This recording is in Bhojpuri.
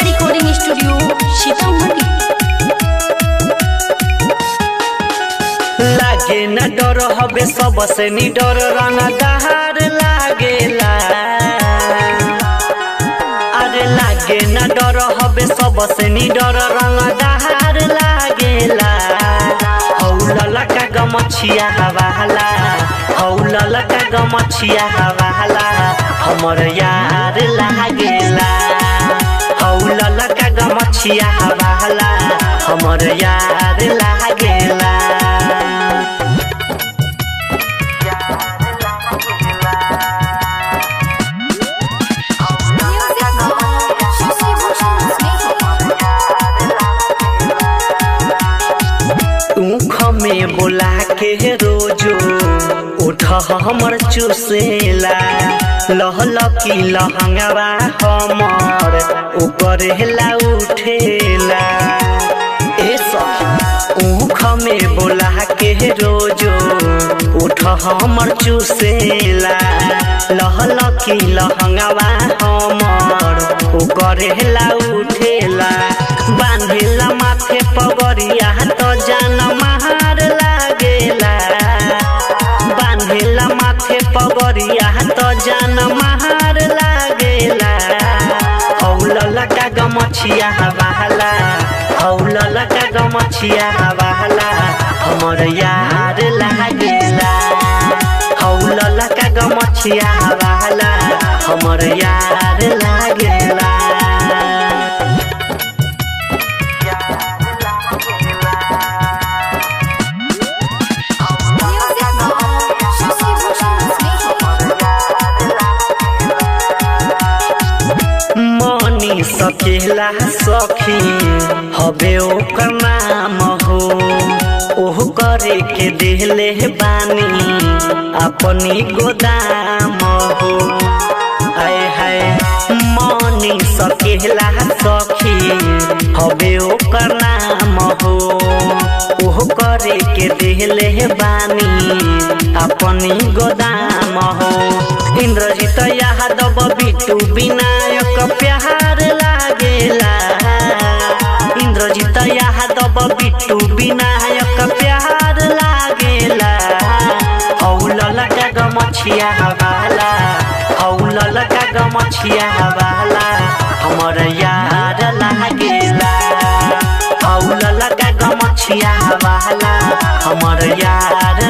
Recording studio Sitamarhi. लागे न डर हबे सबसे नि डर रंगदार लागेला। अरे लागे न डर हबे सबसे नि डर रंगदार लागेला। हौ ललका गमछिया हवाला, हौ ललका गमछिया हवाला हमर यार लागेला। हौ ललका गमछिया हवाला हमर यार लागेला। म्यूजिक बाय शशि भूषण स्नेही। ऊख में बोला के रोजो उठ हमर चुसेला। लहल की लहंगवा हमर ऊपर हेला उठेला। ए सखी ऊख में बोला के रोजो उठ हमर चुसेला। लहल की लहंगवा हमर ऊपर हेला उठेला। बांधेला माथे पगड़िया तो जान महार लागेला। बांधेला माथे पगड़िया तो जान महार लागेला। हौ ललका गमछिया हवाला, हौ ललका गमछिया हवाला हमर यार लागेला। हौ ललका गमछिया हवाला हमर यार लागेला। म्यूजिक बाय शशि भूषण स्नेही। मनी सकेला सखी हबे ओकर नाम हो। ओह करे के देहले बानी अपनी गोदाम हो। आय हाय मनी सकेला सखी हबे ओकर नाम हो। ओह करे के देहले बानी अपनी गोदाम हो। इंद्रजीत यादव बिटू विनायक प्यार लागेला। इंद्रजीत यादव बिटू विनायक प्यार लागेला। हौ ललका गमछिया हवाला, हौ ललका गमछिया हवाला हमर यार लागेला। हौ ललका गमछिया हवाला हमर यार